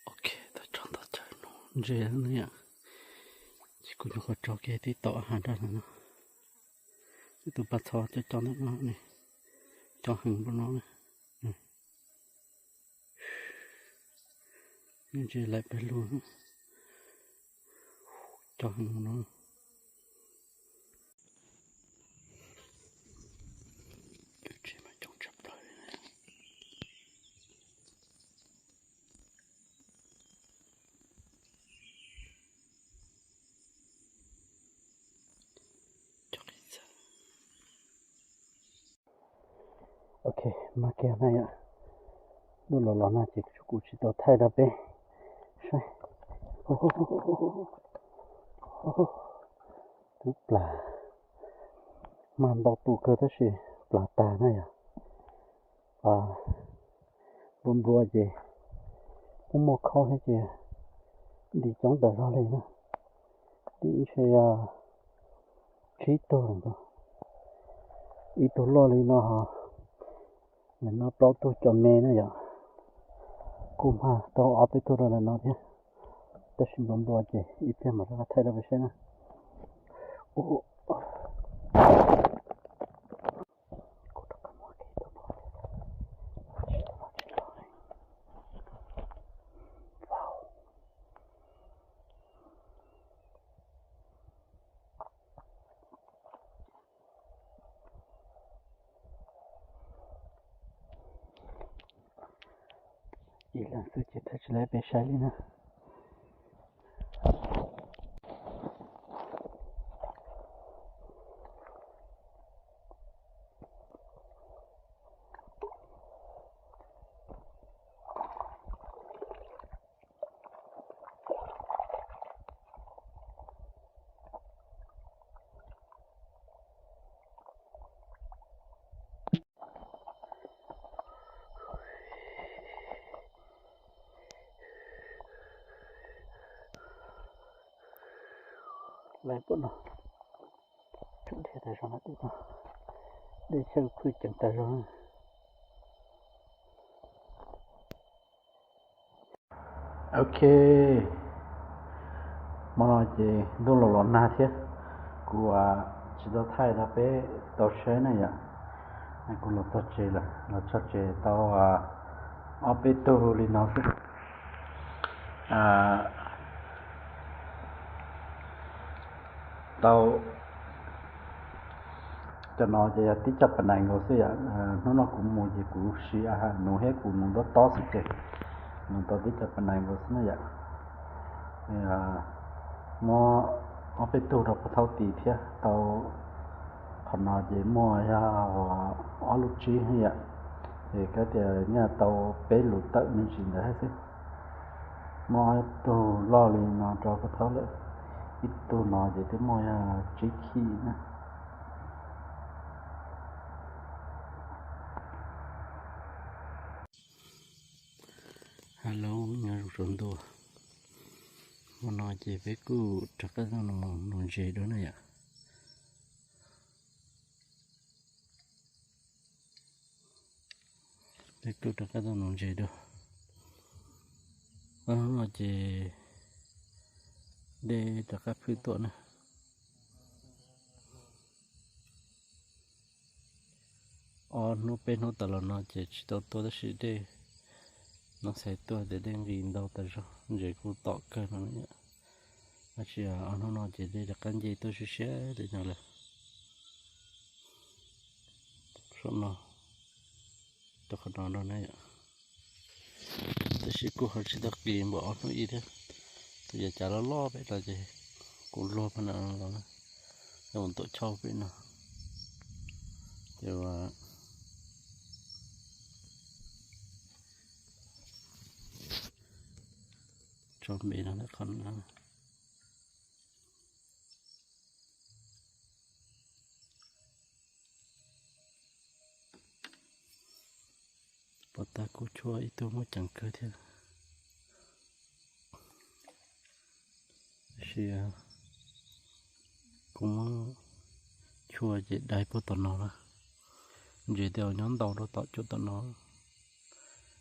Ok, tau tso ntau chaw no ntse no yom. Ces kuv nyuam qhuav tso kiag tib tom hav nraj no no. Ib tug paj txho cov cov ntawm no ne, cov heev npaum no na. Ntse laim pes lug, cov heev npaum no. Tsev mas coob tshaj plaws li na. Cov qis txawv. Ok, mag kiag na yom. Ntuj los los nag ces kuv tsis tau thaij rau peb saib. Twb plas, mag ntau tus kawg tab sis plas tag na yom. Nplua nplua ces muaj muaj khaub thiab ces ntim coob tawm zog li na. Ntim ntshe yog tsib tug lawm ntag. Ib tug loj li no ho, no plaub tug cov me na yom. Kuj mag tau ob peb tug rau ntawm no thiab, tab sis nplua nplua ces ib pliag mam rov qab thaij rau peb saib na. Ib leeg xwb ces thaij tsis laib peb saib li na. Lawv pom no, tseem dhia tas zog no, dej chaw khwj ceev tas zog. Ok, hmo no ces ntuj los los nag thiab, kuv tsis tau thaij rau peb tau saib na yom. Kuv los txog tsev lawm, los txog tsev tau ob peb tug li no xwb. Tau cov no ces yog tib co pa nais nkaus xwb yom. Hnub no kuv mus ces kuv siv a ha nuv thiab kuv nuv ntob tob xwb ces nuv tau tib co pa nais nkaus xwb na yom. Muab ob peb tug rau puag thaub tis thiab tau. Qhov no ces muaj yog ob lub tsib yom, ces kav tias nyaj tau peb lus tawm me ntsis ntawd thiab xwb. Muaj ib tug loj li no rau puag thaub lawm, ib tug no ces twb muaj yog tsib khij na. Hello, nyob zoo tsaus ntuj. Hmo no ces peb kuj rov qab tuaj mus nuv ntses dua na yom. Kuj rov qab tau nuv ntses dua. Ob hnub no ces dej rov qab phwj tuaj na. Ob hnub peb hnub tas los no ces tsis tau tuaj tab sis dej no xais tuaj tias dej nqis ntau tas zog, ntses kuj tom kawg no. Tab sis ob hnub no ces dej rov qab nce tuaj siab siab li no lawm. Saum no, rau qhov no no na yom. Tab sis kuj ho tsis tau qis npaum ob hnub ib thiab. Tus yav cav loj loj pem no ces kuj luag pab no los, mus tuam chauj pem no. Ces ua tso npe no qhov no. Pom tag kuj tshuav ib tug muaj ceem kawg thiab. Tab sis kuv muab tshuaj ces dai puag tom no na. Ntses tej zaum nyob ntau rau tom cuag tom no,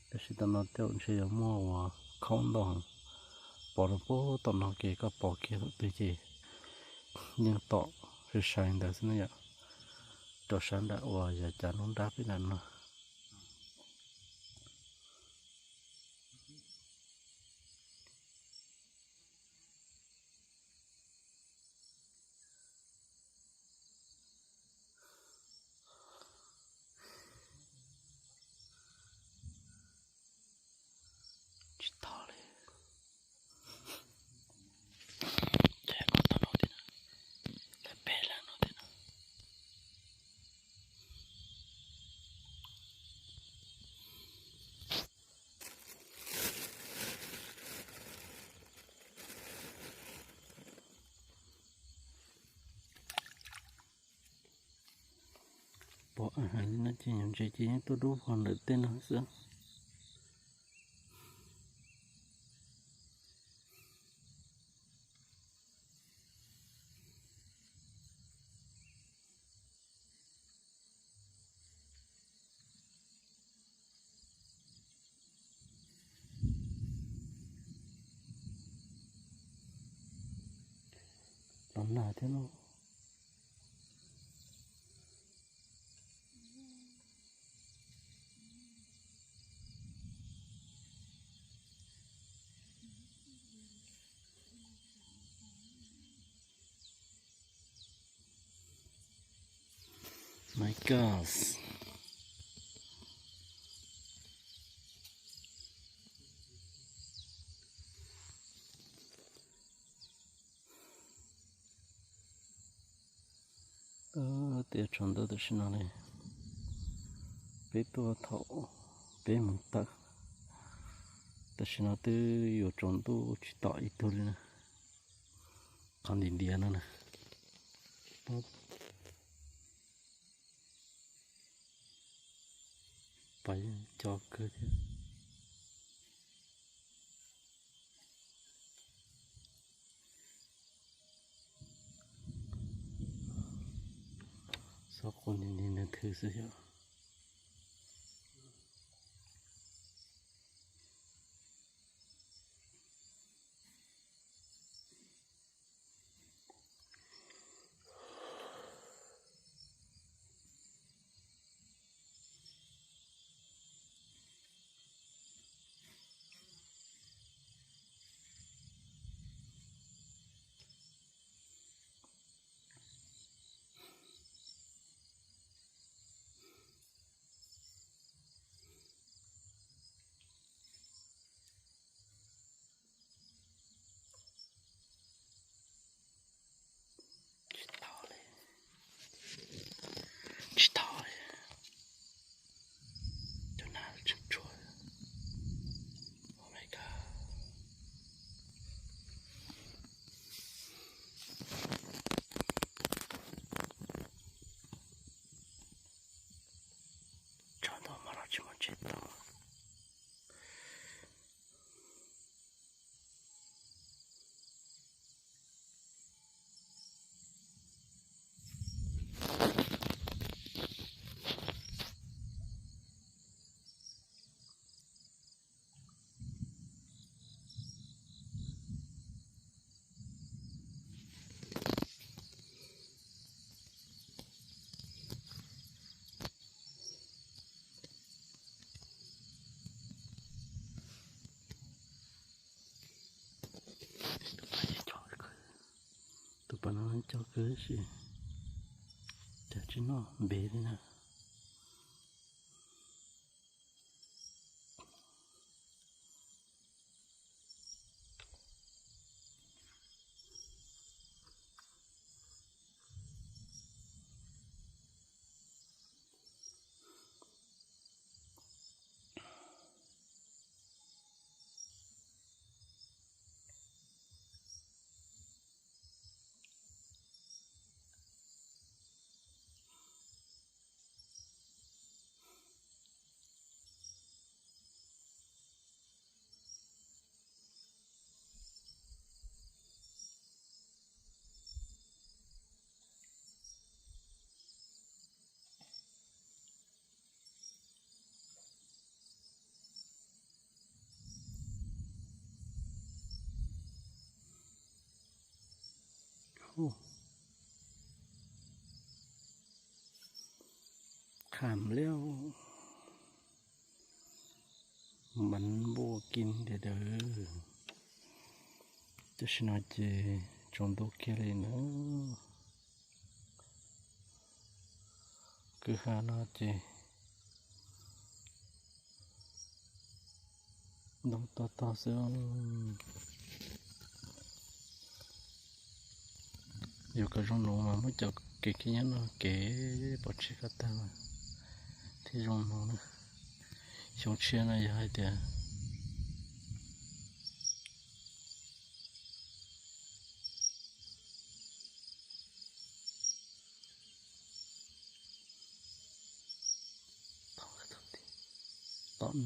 tab sis tom no tej zaum ntshe yuav muaj uas khaub ntau heev. Pom rau puag tom no ces koj pom kiag thaum twg ces yeej tom sai sai ntawd xwb na yom. Rau sab nram uas yav cav nruab nrab peb nram no. Tsis tau li. Ces kuv tau no thiab na, lawv peb leeg no thiab na. Pom a hais li no ces nyuam ntses ces yeej tuaj dub vog ntawm tej no xwb. Los nag thiab no. My God. Tias tsaus ntuj tam sim no li, peb tuaj thaum peb mus tawm, tam sim no twb yuav tsaus ntuj tsis tom ib tug li na. Qhov ntiav ntiav no na. Pom co kawg thiab. Xob quas nti nti ntawd thwv xwb yom. Cov no cog kawg tab sis cas tsis noj npe li na. Kham liab, maj npua kis tiag tiag. Tam sim no ces tsaus ntuj kiag li na. Kwj ha no ces ntoo tog tog xwb. Yog kom zoo nuv mas muab cov kev khib nyob no kev pov tseg kom tag mas thiaj zoo nuv na. Xyoo tshiab no yog hais tias tom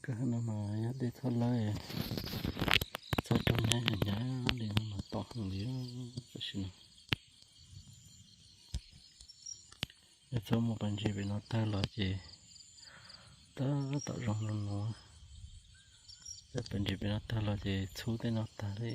Kawg no mas yog dej txhob lawb, txhob cov hnyav hnyav li no mas tom heev li tam sim no. Yog txhob mus pas ntses pem no tag los ces tab tom zoo no no. Yog pas ntses pem no tag los ces txhub tej no tag li.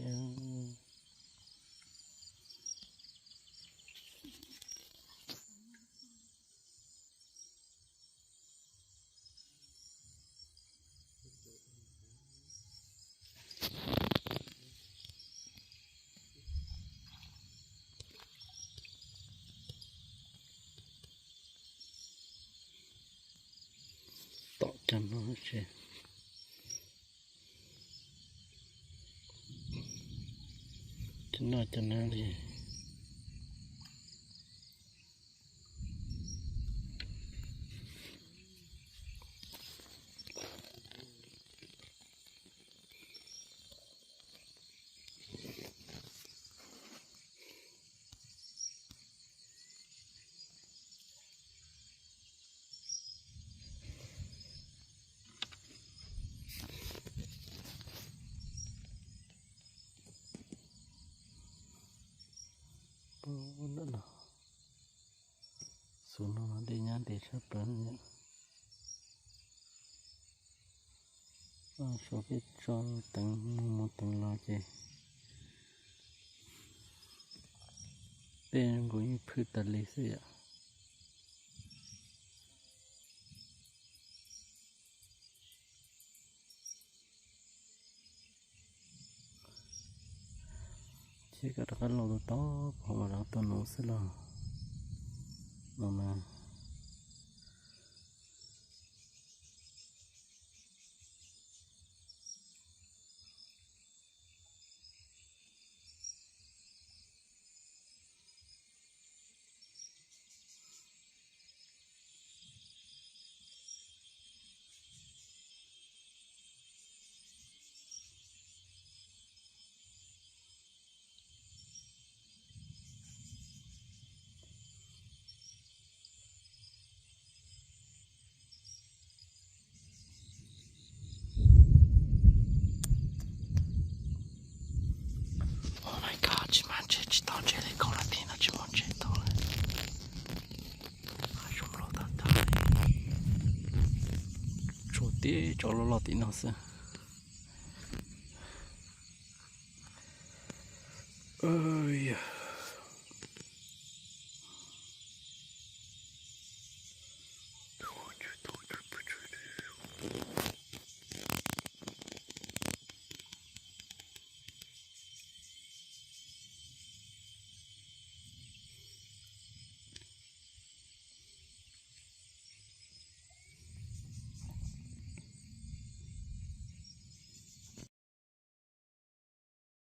Tom cov no tsis, tsis noj cov no li. Xus no dej nyab ntev tshaj plaws. Suav peb tso teev mus mus teev los ces tej nkaus yeej phwj tas li xwb yom. Ces kom rov qab los tus tod pom mas rov qab tuaj nuv xwb los no mas. Oh my God, tsis mag ntses tsis tau ntses li, khaub hlab tim no tsis muaj ntses tau lawm. Hav zoov loj tag tag, tshuav tib tsob loj loj tim no xwb.